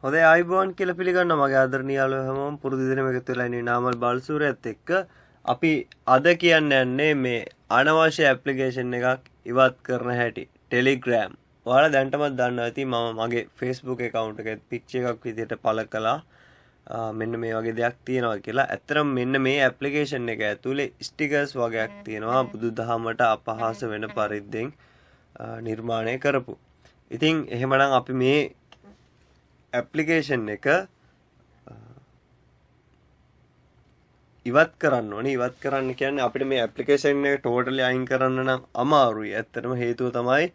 හොඳයි, ආයුබෝවන් කියලා පිළිගන්නවා මගේ ආදරණීය යාළුවෝ හැමෝම. පුරුදු දිනම එකතු වෙලා ඉන්නේ නාමල් බලසූරියත් එක්ක. අපි අද කියන්න යන්නේ මේ අනවශ්‍ය ඇප්ලිකේෂන් එකක් ඉවත් කරන හැටි, Telegram. ඔයාලා දැනටමත් දන්නවා ඇති මම මගේ Facebook account එකේ පික්චර් එකක් විදිහට පළ කළා මෙන්න මේ වගේ දෙයක් තියෙනවා කියලා. ඇත්තටම මෙන්න මේ ඇප්ලිකේෂන් එක ඇතුලේ ස්ටිකර්ස් වගේක් තියෙනවා බුදුදහමට අපහාස වෙන පරිද්දෙන් නිර්මාණය කරපු. ඉතින් එහෙමනම් අපි මේ ඇප්ලිකේෂන් එක ඉවත් කරන්න ඕනේ. ඉවත් කරන්න කියන්නේ අපිට මේ ඇප්ලිකේෂන් එක ටෝටලි අයින් කරන්න නම් අමාරුයි. ඇත්තටම හේතුව තමයි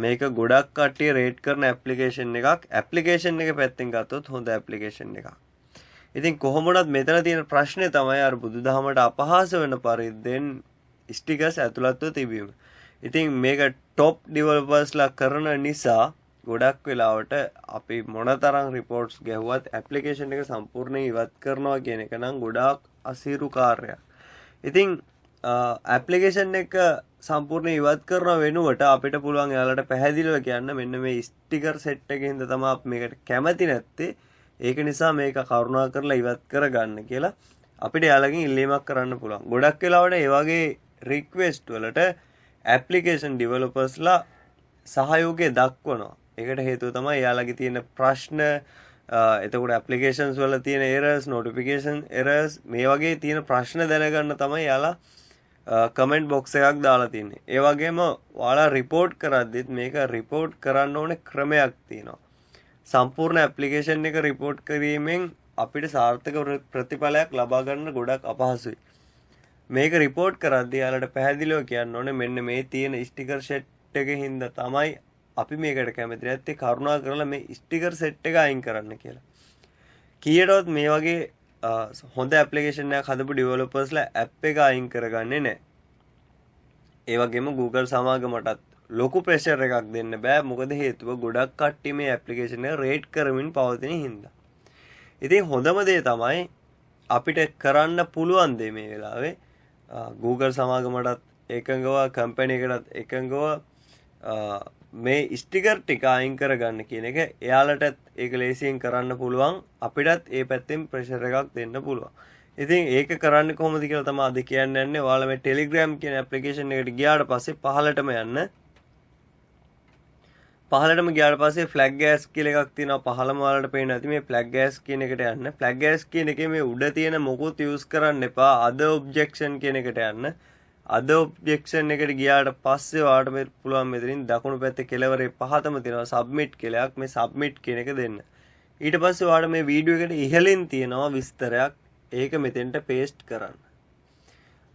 මේක ගොඩක් කට්ටිය රේට් කරන ඇප්ලිකේෂන් එකක්. ඇප්ලිකේෂන් එක පැත්තෙන් ගත්තොත් හොඳ ඇප්ලිකේෂන් එකක්. ඉතින් කොහොම වුණත් මෙතන තියෙන ප්‍රශ්නේ තමයි අර බුදුදහමට අපහාස වෙන පරිද්දෙන් ස්ටිකර්ස් ඇතුළත්ව තිබීම. ඉතින් මේක ටොප් ඩිවෙලොපර්ස්ලා කරන නිසා ගොඩක් වෙලාවට අපි මොනතරම් රිපෝට්ස් ගැහුවත් ඇප්ලිකේෂන් එක සම්පූර්ණයෙන් ඉවත් කරනවා කියන එක නම් ගොඩාක් අසීරු කාර්යයක්. ඉතින් ඇප්ලිකේෂන් එක සම්පූර්ණයෙන් ඉවත් කරන වෙනුවට අපිට පුළුවන් එයාලට පැහැදිලිව කියන්න මෙන්න මේ ස්ටිකර් සෙට් එකේ හින්දා තමයි අපි මේකට කැමති නැත්තේ. ඒක නිසා මේක කරුණා කරලා ඉවත් කරගන්න කියලා අපිට එයාලගෙන් ඉල්ලීමක් කරන්න පුළුවන්. ගොඩක් වෙලාවට ඒ වගේ රික්වෙස්ට් වලට ඇප්ලිකේෂන් ඩිවෙලොපර්ස්ලා සහයෝගය දක්වනවා. ඒකට හේතුව තමයි එයාලගේ තියෙන ප්‍රශ්න, එතකොට ඇප්ලිකේෂන්ස් වල තියෙන එරර්ස්, නොටිෆිකේෂන් එරර්ස් මේ වගේ තියෙන ප්‍රශ්න දැනගන්න තමයි එයාලා කමෙන්ට් බොක්ස් එකක් දාලා තින්නේ. ඒ වගේම ඔයාලා රිපෝට් කරද්දිත් මේක රිපෝට් කරන්න ඕනේ ක්‍රමයක් තියෙනවා. සම්පූර්ණ ඇප්ලිකේෂන් එක රිපෝට් කිරීමෙන් අපිට සාර්ථක ප්‍රතිඵලයක් ලබා ගන්න ගොඩක් අපහසුයි. මේක රිපෝට් කරද්දී ඔයාලට පැහැදිලිව කියන්න ඕනේ මෙන්න මේ තියෙන ස්ටිකර් සෙට් එක හින්දා තමයි අපි මේකට කැමති නැත්තේ, කරුණා කරලා මේ ස්ටිකර් සෙට් එක අයින් කරන්න කියලා. කීයටවත් මේ වගේ හොඳ ඇප්ලිකේෂන් එකක් හදපු ඩෙවලොපර්ස්ලා ඇප් එක අයින් කරගන්නේ නැහැ. ඒ වගේම Google සමාගමටත් ලොකු ප්‍රෙෂර් එකක් දෙන්න බෑ. මොකද හේතුව ගොඩක් කට්ටිය මේ ඇප්ලිකේෂන් එක රේට් කරමින් පවතින හින්දා. ඉතින් හොඳම දේ තමයි අපිට කරන්න පුළුවන් දේ මේ වෙලාවේ Google සමාගමටත් එකඟව, කම්පැනි එකටත් එකඟව මේ ස්ටිකර් ටික අයින් කරගන්න කියන එක එයාලටත් ඒක ලේසියෙන් කරන්න පුළුවන්, අපිටත් ඒ පැත්තෙන් ප්‍රෙෂර් එකක් දෙන්න පුළුවන්. ඉතින් ඒක කරන්නේ කොහොමද කියලා තමයි අද කියන්න යන්නේ. ඔයාලා මේ Telegram කියන ඇප්ලිකේෂන් එකට ගියාට පස්සේ පහළටම යන්න. පහළටම ගියාට පස්සේ ෆ්ලැග් ගෑස් කියලා එකක් තියෙනවා. පහළම ඔයාලට පේනවා ඇති මේ ෆ්ලැග් ගෑස් කියන එකට යන්න. ෆ්ලැග් ගෑස් කියන එකේ මේ උඩ තියෙන මොකුත් යූස් කරන්න එපා. අද ඔබ්ජෙක්ෂන් කියන එකට යන්න. අද ඔබ්ජෙක්ෂන් එකට ගියාට පස්සේ ඔයාලට මේ පුළුවන් මෙතනින් දකුණු පැත්තේ කෙළවරේ පහතම තියෙනවා සබ්මිට් කියලා එකක්. මේ සබ්මිට් කියන එක දෙන්න. ඊට පස්සේ ඔයාලට මේ වීඩියෝ එකට ඉහළින් තියෙනවා විස්තරයක්. ඒක මෙතෙන්ට පේස්ට් කරන්න.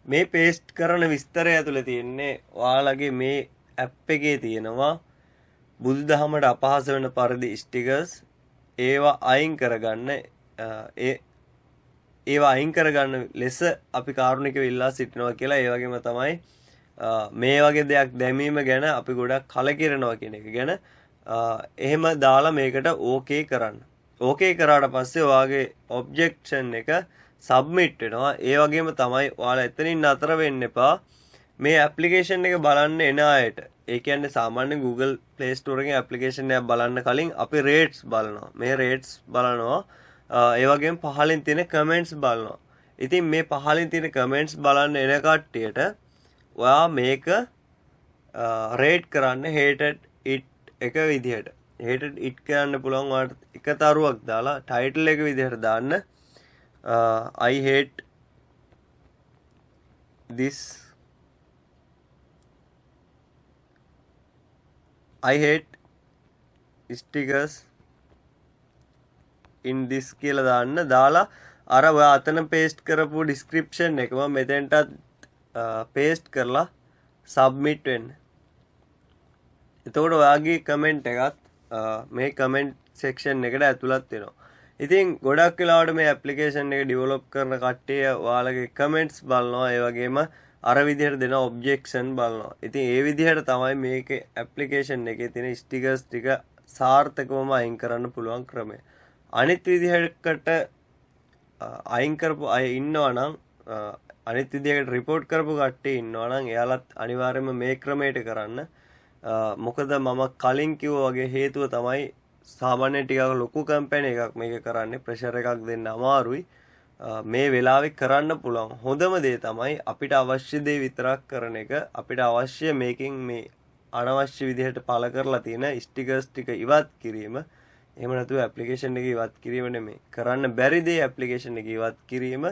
මේ පේස්ට් කරන විස්තරය ඇතුලේ තියෙන්නේ ඔයාලගේ මේ ඇප් එකේ තියෙනවා බුදුදහමට අපහාස වෙන පරිදි ස්ටිකර්ස්, ඒවා අයින් කරගන්න, ඒවා අයින් කරගන්න ලෙස අපි කාරුණිකව ඉල්ලා සිටිනවා කියලා. ඒ වගේම තමයි මේ වගේ දෙයක් දැමීම ගැන අපි ගොඩක් කලකිරෙනවා කියන එක ගැන එහෙම දාලා මේකට ඕකේ කරන්න. ඕකේ කරාට පස්සේ ඔයාගේ ඔබ්ජෙක්ෂන් එක සබ්මිට් වෙනවා. ඒ වගේම තමයි ඔයාලා එතනින් නතර වෙන්න එපා. මේ ඇප්ලිකේෂන් එක බලන්න එන අයට, ඒ කියන්නේ සාමාන්‍ය Google Play Store එකෙන් ඇප්ලිකේෂන් එකක් බලන්න කලින් අපි රේට්ස් බලනවා. මේ රේට්ස් බලනවා. ඒ වගේම පහලින් තියෙන කමෙන්ට්ස් බලනවා. ඉතින් මේ පහලින් තියෙන කමෙන්ට්ස් බලන්න එන කට්ටියට ඔයා මේක රේට් කරන්න hated it එක විදිහට. hated it කියන්න පුළුවන් ඔයාලට එක තරුවක් දාලා ටයිටල් එක විදිහට දාන්න. I hate this, I hate stickers in this කියලා දාන්න. දාලා අර ඔයා අතන පේස්ට් කරපු ඩිස්ක්‍රිප්ෂන් එකම මෙතෙන්ටත් පේස්ට් කරලා සබ්මිට් වෙන්න. එතකොට ඔයාගේ කමෙන්ට් එකත් මේ කමෙන්ට් සෙක්ෂන් එකට ඇතුළත් වෙනවා. ඉතින් ගොඩක් වෙලාවට මේ ඇප්ලිකේෂන් එක ඩෙවලොප් කරන කට්ටිය ඔයාලගේ කමෙන්ට්ස් බලනවා, ඒ වගේම අර විදිහට දෙන ඔබ්ජෙක්ෂන් බලනවා. ඉතින් ඒ විදිහට තමයි මේකේ ඇප්ලිකේෂන් එකේ තියෙන ස්ටිකර්ස් ටික සාර්ථකවම අයින් කරන්න පුළුවන් ක්‍රමය. අනිත් විදිහකට අයින් කරපු අය ඉන්නවා නම්, අනිත් විදිහකට රිපෝට් කරපු කට්ටිය ඉන්නවා නම් එයාලත් අනිවාර්යයෙන්ම මේ ක්‍රමයට කරන්න. මොකද මම කලින් කිව්වා වගේ හේතුව තමයි සාමාන්‍යයෙන් ටිකක් ලොකු කම්පැනි එකක් මේක කරන්නේ, ප්‍රෙෂර් එකක් දෙන්න අමාරුයි. මේ වෙලාවේ කරන්න පුළුවන් හොඳම දේ තමයි අපිට අවශ්‍ය දේ විතරක් කරන එක. අපිට අවශ්‍ය මේකෙන් මේ අනවශ්‍ය විදිහට පළ කරලා තියෙන ස්ටිකර්ස් ටික ඉවත් කිරීම. එහෙම නැතුව ඇප්ලිකේෂන් එක ඉවත් කිරීම නෙමෙයි. කරන්න බැරි දේ ඇප්ලිකේෂන් එක ඉවත් කිරීම.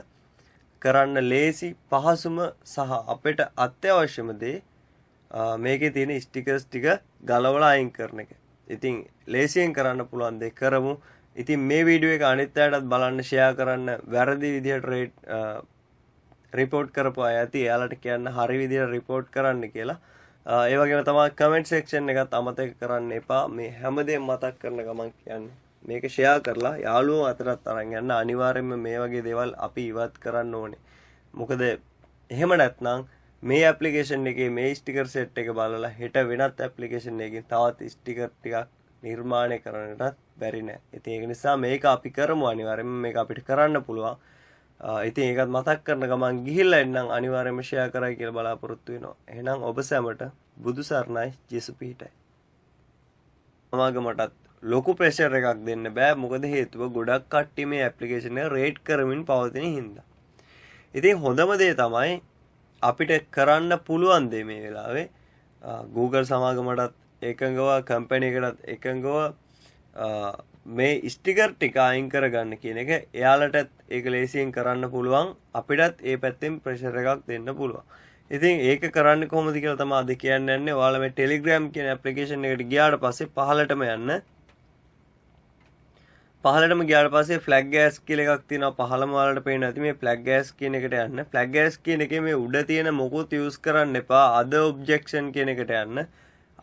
කරන්න ලේසි පහසුම සහ අපිට අත්‍යවශ්‍යම දේ මේකේ තියෙන ස්ටිකර්ස් ටික ගලවලා අයින් කරන එක. ඉතින් ලේසියෙන් කරන්න පුළුවන් දේ කරමු. ඉතින් මේ වීඩියෝ එක අනිත් අයටත් බලන්න ෂෙයා කරන්න. වැරදි විදිහට රේට් රිපෝට් කරපු අය ඇති, එයාලට කියන්න හරි විදිහට රිපෝට් කරන්න කියලා. ඒ වගේම තමයි කමෙන්ට් සෙක්ෂන් එකත් අමතක කරන්න එපා. මේ හැමදේම මතක් කරන ගමන් කියන්නේ මේක ෂෙයා කරලා යාළුවෝ අතරත් අරන් යන්න. අනිවාර්යයෙන්ම මේ වගේ දේවල් අපි ඉවත් කරන්න ඕනේ. මොකද එහෙම නැත්නම් මේ ඇප්ලිකේෂන් එකේ මේ ස්ටිකර් සෙට් එක බලලා හෙට වෙනත් ඇප්ලිකේෂන් එකකින් තවත් ස්ටිකර් ටිකක් නිර්මාණය කරන්නටත් බැරි නෑ. ඉතින් ඒක නිසා මේක අපි කරමු, අනිවාර්යයෙන්ම මේක අපිට කරන්න පුළුවන්. ඉතින් ඒකත් මතක් කරන ගමන් ගිහිල්ලා එන්නම්, අනිවාර්යයෙන්ම ෂෙයා කරයි කියලා බලාපොරොත්තු වෙනවා. එහෙනම් ඔබ සැමට බුදු සරණයි, ජේසු පිහිටයි. සමාගමටත් ලොකු ප්‍රෙෂර් එකක් දෙන්න බෑ. මොකද හේතුව ගොඩක් කට්ටිය මේ ඇප්ලිකේෂන් එක රේට් කරමින් පවතින හින්දා. ඉතින් හොඳම දේ තමයි අපිට කරන්න පුළුවන් දේ මේ වෙලාවේ Google සමාගමටත් එකඟව, කම්පැනි එකටත් එකඟව මේ ස්ටිකර් ටික අයින් කරගන්න කියන එක. එයාලටත් ඒක ලේසියෙන් කරන්න පුළුවන්, අපිටත් ඒ පැත්තෙන් ප්‍රෙෂර් එකක් දෙන්න පුළුවන්. ඉතින් ඒක කරන්නේ කොහොමද කියලා තමයි අද කියන්න යන්නේ. ඔයාලා මේ Telegram කියන ඇප්ලිකේෂන් එකට ගියාට පස්සේ පහළටම යන්න. පහළටම ගියාට පස්සේ ෆ්ලැග් ගෑස් කියලා එකක් තියෙනවා. පහළම ඔයාලට පේනවා ඇති. මේ ෆ්ලැග් ගෑස් කියන එකට යන්න. ෆ්ලැග් ගෑස් කියන එකේ මේ උඩ තියෙන මොකුත් යූස් කරන්න එපා. අද ඔබ්ජෙක්ෂන් කියන එකට යන්න.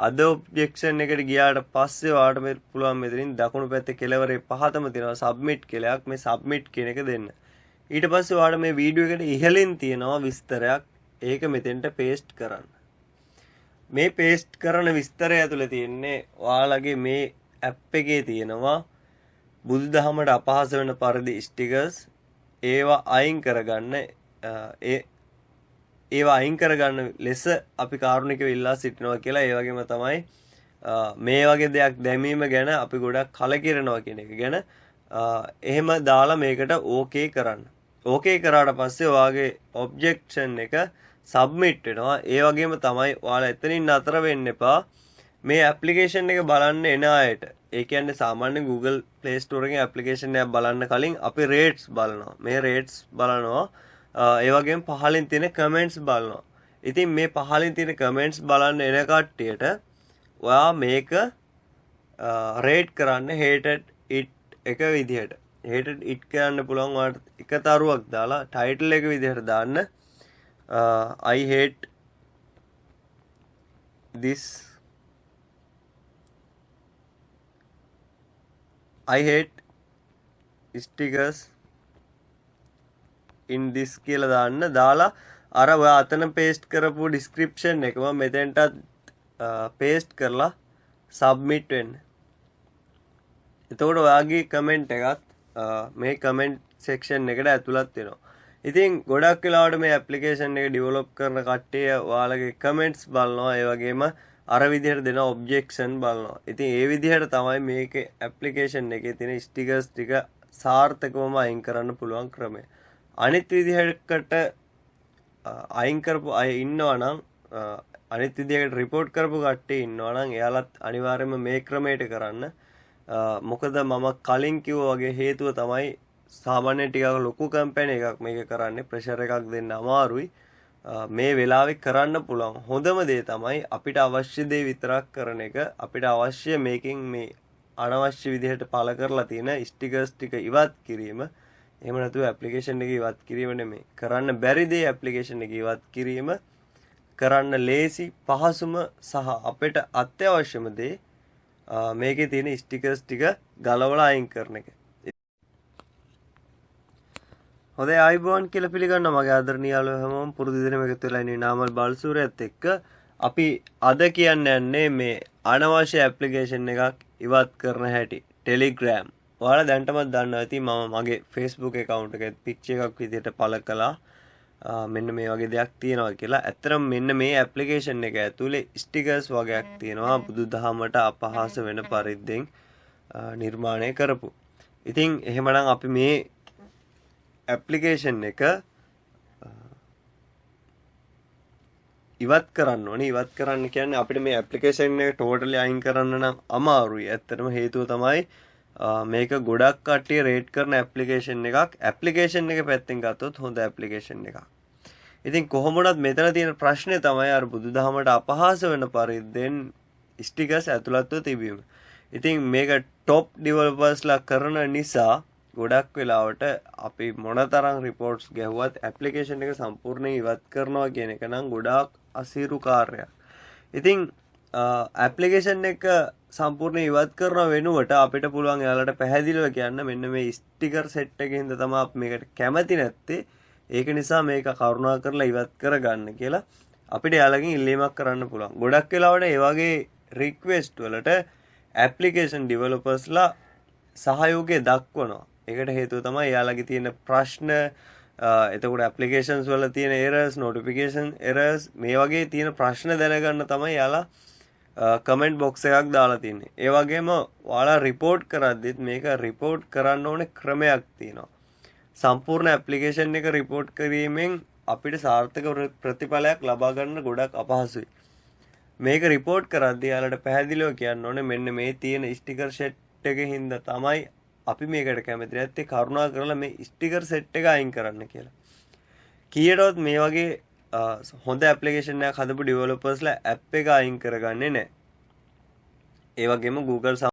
අද ඔබ්ජෙක්ෂන් එකට ගියාට පස්සේ ඔයාලට මේ පුළුවන් මෙතනින් දකුණු පැත්තේ කෙළවරේ පහතම තියෙනවා සබ්මිට් කියලා එකක්. මේ සබ්මිට් කියන එක දෙන්න. ඊට පස්සේ ඔයාලට මේ වීඩියෝ එකට ඉහළින් තියෙනවා විස්තරයක්. ඒක මෙතෙන්ට පේස්ට් කරන්න. මේ පේස්ට් කරන විස්තරය ඇතුලේ තියෙන්නේ ඔයාලගේ මේ ඇප් එකේ තියෙනවා බුදුදහමට අපහාස වෙන පරිදි ස්ටිකර්ස්, ඒවා අයින් කරගන්න, ඒවා අයින් කරගන්න ලෙස අපි කාරුණිකව ඉල්ලා සිටිනවා කියලා. ඒ වගේම තමයි මේ වගේ දෙයක් දැමීම ගැන අපි ගොඩක් කලකිරෙනවා කියන එක ගැන එහෙම දාලා මේකට ඕකේ කරන්න. ඕකේ කරාට පස්සේ ඔයාගේ ඔබ්ජෙක්ෂන් එක සබ්මිට් වෙනවා. ඒ වගේම තමයි ඔයාලා එතනින් නතර වෙන්න එපා. මේ ඇප්ලිකේෂන් එක බලන්න එන අයට, ඒ කියන්නේ සාමාන්‍ය Google Play Store එකෙන් ඇප්ලිකේෂන් එකක් බලන්න කලින් අපි රේට්ස් බලනවා. මේ රේට්ස් බලනවා. ඒ වගේම පහලින් තියෙන කමෙන්ට්ස් බලනවා. ඉතින් මේ පහලින් තියෙන කමෙන්ට්ස් බලන්න එන කට්ටියට ඔයා මේක රේට් කරන්න hated it එක විදිහට. Hated it කියන්න පුළුවන් ඔයාලට එක තරුවක් දාලා ටයිටල් එක විදිහට දාන්න I hate this, I hate stickers in this කියලා දාන්න. දාලා අර ඔයා අතන පේස්ට් කරපු ඩිස්ක්‍රිප්ෂන් එකම මෙතෙන්ටත් පේස්ට් කරලා සබ්මිට් වෙන්න. එතකොට ඔයාගේ කමෙන්ට් එකත් මේ කමෙන්ට් සෙක්ෂන් එකට ඇතුළත් වෙනවා. ඉතින් ගොඩක් වෙලාවට මේ ඇප්ලිකේෂන් එක ඩෙවලොප් කරන කට්ටිය ඔයාලගේ කමෙන්ට්ස් බලනවා, ඒ වගේම අර විදිහට දෙන ඔබ්ජෙක්ෂන් බලනවා. ඉතින් ඒ විදිහට තමයි මේකේ ඇප්ලිකේෂන් එකේ තියෙන ස්ටිකර්ස් ටික සාර්ථකවම අයින් කරන්න පුළුවන් ක්‍රමය. අනිත් විදිහකට අයින් කරපු අය ඉන්නවා නම්, අනිත් විදිහකට රිපෝට් කරපු කට්ටිය ඉන්නවා නම් එයාලත් අනිවාර්යයෙන්ම මේ ක්‍රමයට කරන්න. මොකද මම කලින් කිව්වා වගේ හේතුව තමයි සාමාන්‍යයෙන් ටිකක් ලොකු කම්පැනි එකක් මේක කරන්නේ, ප්‍රෙෂර් එකක් දෙන්න අමාරුයි. මේ වෙලාවේ කරන්න පුළුවන් හොඳම දේ තමයි අපිට අවශ්‍ය දේ විතරක් කරන එක. අපිට අවශ්‍ය මේකෙන් මේ අනවශ්‍ය විදිහට පළ කරලා තියෙන ස්ටිකර්ස් ටික ඉවත් කිරීම. එහෙම නැතුව ඇප්ලිකේෂන් එක ඉවත් කිරීම නෙමෙයි. කරන්න බැරි දේ ඇප්ලිකේෂන් එක ඉවත් කිරීම. කරන්න ලේසි පහසුම සහ අපිට අත්‍යවශ්‍යම දේ මේකේ තියෙන ස්ටිකර්ස් ටික ගලවලා අයින් කරන එක. හොඳයි, ආයුබෝවන් කියලා පිළිගන්නවා මගේ ආදරණීය යාළුවෝ හැමෝම. පුරුදු දිනම එකතු වෙලා ඉන්නේ නාමල් බලසූරියත් එක්ක. අපි අද කියන්න යන්නේ මේ අනවශ්‍ය ඇප්ලිකේෂන් එකක් ඉවත් කරන හැටි, Telegram. ඔයාලා දැනටමත් දන්නවා ඇති මම මගේ Facebook account එකේ පික්චර් එකක් විදිහට පළ කළා මෙන්න මේ වගේ දෙයක් තියෙනවා කියලා. ඇත්තටම මෙන්න මේ ඇප්ලිකේෂන් එක ඇතුලේ ස්ටිකර්ස් වගේක් තියෙනවා බුදුදහමට අපහාස වෙන පරිද්දෙන්. නිර්මාණය කරපු. ඉතින් එහෙමනම් අපි මේ ඇප්ලිකේෂන් එක ඉවත් කරන්න ඕනේ. ඉවත් කරන්න කියන්නේ අපිට මේ ඇප්ලිකේෂන් එක ටෝටලි අයින් කරන්න නම් අමාරුයි. ඇත්තටම හේතුව තමයි මේක ගොඩක් කට්ටිය රේට් කරන ඇප්ලිකේෂන් එකක්. ඇප්ලිකේෂන් එක පැත්තෙන් ගත්තොත් හොඳ ඇප්ලිකේෂන් එකක්. ඉතින් කොහොම වුණත් මෙතන තියෙන ප්‍රශ්නේ තමයි අර බුදුදහමට අපහාස වෙන පරිද්දෙන් ස්ටිකර්ස් ඇතුළත්ව තිබීම. ඉතින් මේක ටොප් ඩිවලොපර්ස්ලා කරන නිසා ගොඩක් වෙලාවට අපි මොනතරම් රිපෝට්ස් ගැහුවත් ඇප්ලිකේෂන් එක සම්පූර්ණයෙන් ඉවත් කරනවා කියන එක නම් ගොඩාක් අසීරු කාර්යයක්. ඉතින් ඇප්ලිකේෂන් එක සම්පූර්ණයෙන් ඉවත් කරන වෙනුවට අපිට පුළුවන් එයාලට පැහැදිලිව කියන්න මෙන්න මේ ස්ටිකර් සෙට් එකේ හින්දා තමයි අපි මේකට කැමති නැත්තේ. ඒක නිසා මේක කරුණා කරලා ඉවත් කරගන්න කියලා අපිට එයාලගෙන් ඉල්ලීමක් කරන්න පුළුවන්. ගොඩක් වෙලාවට ඒ වගේ රික්වෙස්ට් වලට ඇප්ලිකේෂන් ඩිවලොපර්ස්ලා සහයෝගය දක්වනවා. ඒකට හේතුව තමයි එයාලගේ තියෙන ප්‍රශ්න, එතකොට ඇප්ලිකේෂන්ස් වල තියෙන එරර්ස්, නොටිෆිකේෂන් එරර්ස් මේ වගේ තියෙන ප්‍රශ්න දැනගන්න තමයි එයාලා කමෙන්ට් බොක්ස් එකක් දාලා තින්නේ. ඒ වගේම ඔයාලා රිපෝට් කරද්දිත් මේක රිපෝට් කරන්න ඕනේ ක්‍රමයක් තියෙනවා. සම්පූර්ණ ඇප්ලිකේෂන් එක රිපෝට් කිරීමෙන් අපිට සාර්ථක ප්‍රතිඵලයක් ලබා ගන්න ගොඩක් අපහසුයි. මේක රිපෝට් කරද්දී එයාලට පැහැදිලිව කියන්න ඕනේ මෙන්න මේ තියෙන ස්ටිකර් සෙට් එක හින්දා තමයි අපි මේකට කැමති නැත්තේ, කරුණා කරලා මේ ස්ටිකර් සෙට් එක අයින් කරන්න කියලා. කීයටවත් මේ වගේ හොඳ ඇප්ලිකේෂන් එකක් හදපු ඩෙවලොපර්ස්ලා ඇප් එක අයින් කරගන්නේ නැහැ. ඒ වගේම Google